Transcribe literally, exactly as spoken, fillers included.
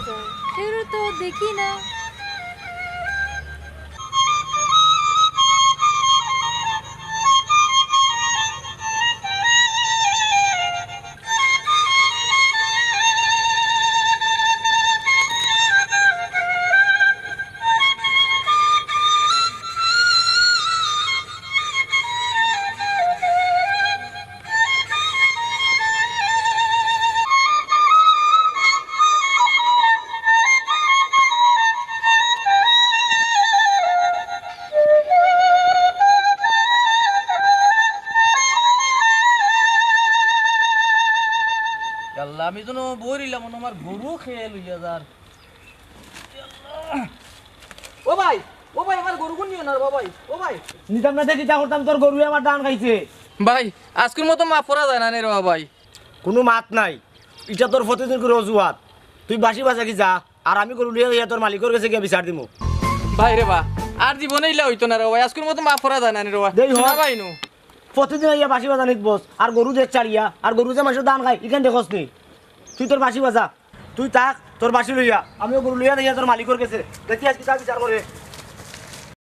যায়? কেউরে তো দেখি না। আল্লাহ, আমি যেন বইরিলাম, আমার গরু খেয়ে লইয়া যার। ও ভাই, ও ভাই, আমার গরুগুন নিও না রে বা ভাই। ও ভাই। নিতাম না দেখি যা করতাম, তোর গরুয়ে আমার ধান খাইছে। ভাই, আজকুর মতো মাফ করা যায় না নি রে বা ভাই। কুনু মাত নাই, ইটা তোর প্রতিদিন করে অজুহাত। তুই বাঁশি বাজা গি যা, আর আমি গরু লইয়া যাইয়া তোর মালিকর গেছে গিয়া বিচার দিমু। ভাই রে বা, আর জীবনে ইলা অইতো না রে বা ভাই, আজকুর মতো মাফ করা যায় না নি রে বা। দেই হুনা হোক। ভাই নু। প্রতিদিন আইয়া বাঁশি বাজানিত বস, আর গরু যে ছাড়িয়া, আর গরু যে মাইনষর ধান খায়, ইখান দেখস নি। তুই তোর বাঁশি বাজা, তুই থাক তোর বাঁশি লইয়া, আমিও গরু লইয়া যাইয়া তোর মালিকর গেছে। দেখি আইজ কিতা বিচার করে।